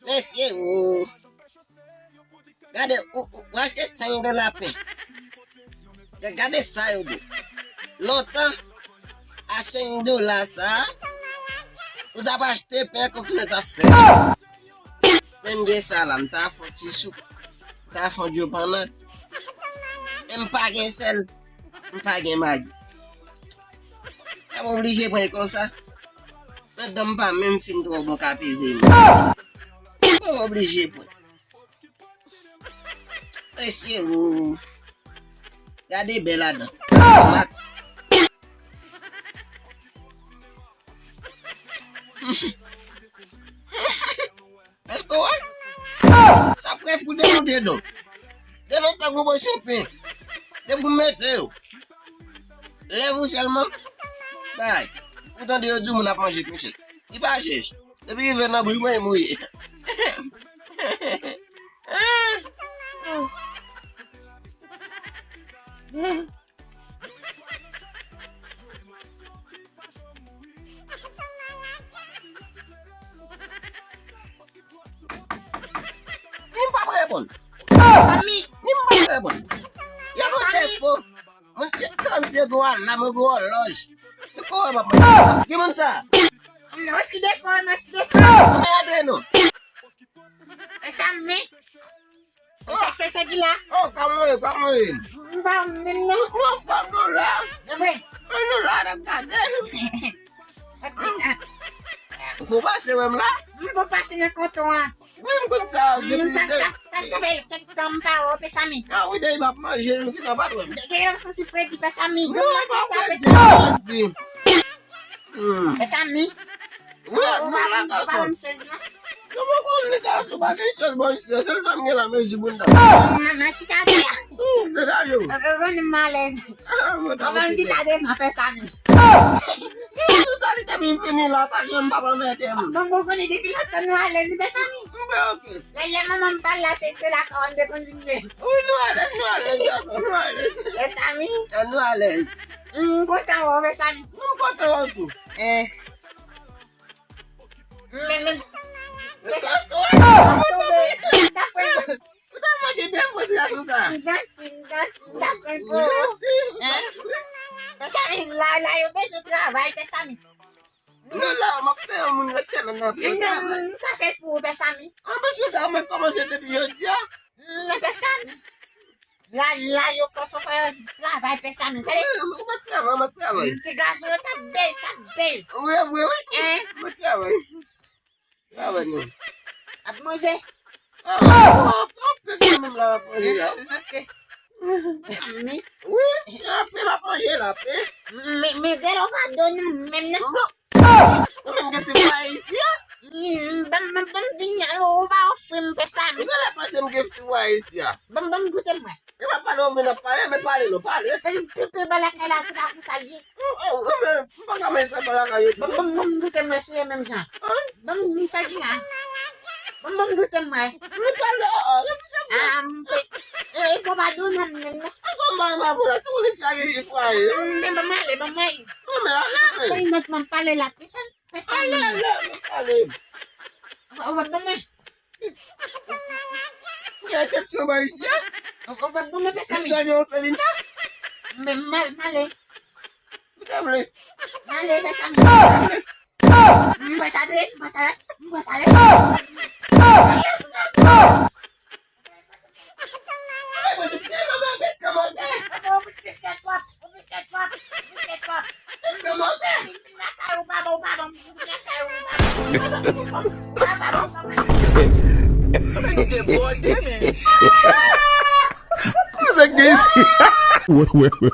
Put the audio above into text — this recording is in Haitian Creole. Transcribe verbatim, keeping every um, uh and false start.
Mesye, o. Gade, ou, ou, ou achte senk dola pen. Ga-, gade sa yo di. Lontan, a senk dola sa, ou t ap achte pen konfine t ap fè. Men m gen sa la, m ta fè yon ti soup. M ta fè yon djopannat. E m pa gen sèl, m pa gen magi. M ap oblije pran l konsa. Madanm pa menm fin twò bon ka peze m. M oblije pran. Mesye, o. Gade bèl ladan. Mat. Èske w wè? Sa prèt pou demonte non. Denon tankou bosyon pen. Depi w mete yo. Lèv ou sèlman. Bay. Ou tande yo di moun ap manje kouche. Li pa chèch. Depi rive nan bouch mwen, li mouri. Ni m p ap reponn. Samy. Ni m p ap reponn. Yo gon defo. Mwen, yo, sa m di yo gon alam, yo gon òlòj. Yo ko wè m ap manje. Ki moun sa? Non, eski defo, non, eski defo. Mwen antre non. E Samy. Se, se, se ki la? Oh, kòman ye, kòman ye? M pa menm non. Ou anfòm nou la? E vre? Wi, nou la, n ap gade. Fò pase wè m la? M bon pase nan kanton an. Wi, m konn sa. Depi sa, sa, sa, sa fè kèk tan m pa wè w, pè Samy. Ah wi, dèyè m ap manje, nou gentan pa t wè m. Dèyè m santi fredi, pè Samy. Non, m pa fredi, m pa fredi. Hmm. Pè Samy. Wi, ou pa menm gason. Non, mwen konn li gason, pa gen chans bò isi a. Sèl sa m gen la, mezi bounda. Mwen, mwen chita atè a. Hmm, degaje w. Ou, ou konn m alèz. Ah, mwen ta mwen chita devan, pè Samy. Tou sa li te vin fini la, pa janm pa pran mèt m. Bon, bon, konnen depi lontan nou alèz, pè Samy. Mwen, ok. Lè, lè manman m pale la, se, se la kò an te kontinye. Wi, nou alèz, nou alèz, gason, nou alèz. Pè Samy. Ah, nou alèz. M kontan wè w, pè Samy. M kontan wè w tou. Eh. Men, men. Pè Samy. Ou ta manke de fwa deja konsa. M janti, m janti, m ta pran pou ou. Hein? Pè Samy, la, la, yo bezwen travay, pè Samy. Non, la, m ap peye yon moun lòt semèn nan, peye yon travay. M ka fè l pou ou, pè Samy. An, mesye, ta mwen kòmanse depi jodi a. Non, pè Samy. La, la, yo fò, fò, fò travay, pè Samy. Tande. Wi, m ap travay, m ap travay. Ti gason yo t ap bèl, t ap bèl. Wi, wi, wi. Hein? M ap travay. Travay non. Ap manje? Ah, ah, ah, pèp mwen menm la ap manje la. Ok. Wi, apre m ap manje la, apre. Men, men, gade w pa do nan menm nan. Non. Ou menm gen ti fwaye isi a? Hmm, ban m, ban m, ban m vini, ou pa ofri m pè Samy. Ou genlè panse m gen ti fwaye isi a. Ban m, ban m goute m wè. E pa pale ou vin ap pale, men pale non, pale. Pi, pi, pi bèl lakay la, se pa konsa l ye. Oh, oh, oh, men, m pa ka manje sa bèl lakay yo. Ban m, ban m, ban m goute m wè si se menm jan. Hein? Ban m, sa ki la. Ban m, ban m goute m wè. Wi, pale, oh, oh, repete sa. Ah, m pe, e, e, bon, pa do nan menm nan. E kòman m ap la, si ou li sa gen fwaye. Men ban m ale, ban m ale. Non, men ale, men. Ban m pale la, pèsonn. Pè Samy. Ale, ale, ale. Ou, ou pa ban mwen. Ou gen eksepsyon bò isi a? Ou, ou pa ban mwen, pè Samy. Ou tande ofelina? Men mal, male. Ou ta vle? Male, pè Samy. M pè sa de, m pè sa, m pè sa de. Wè, wè, wè.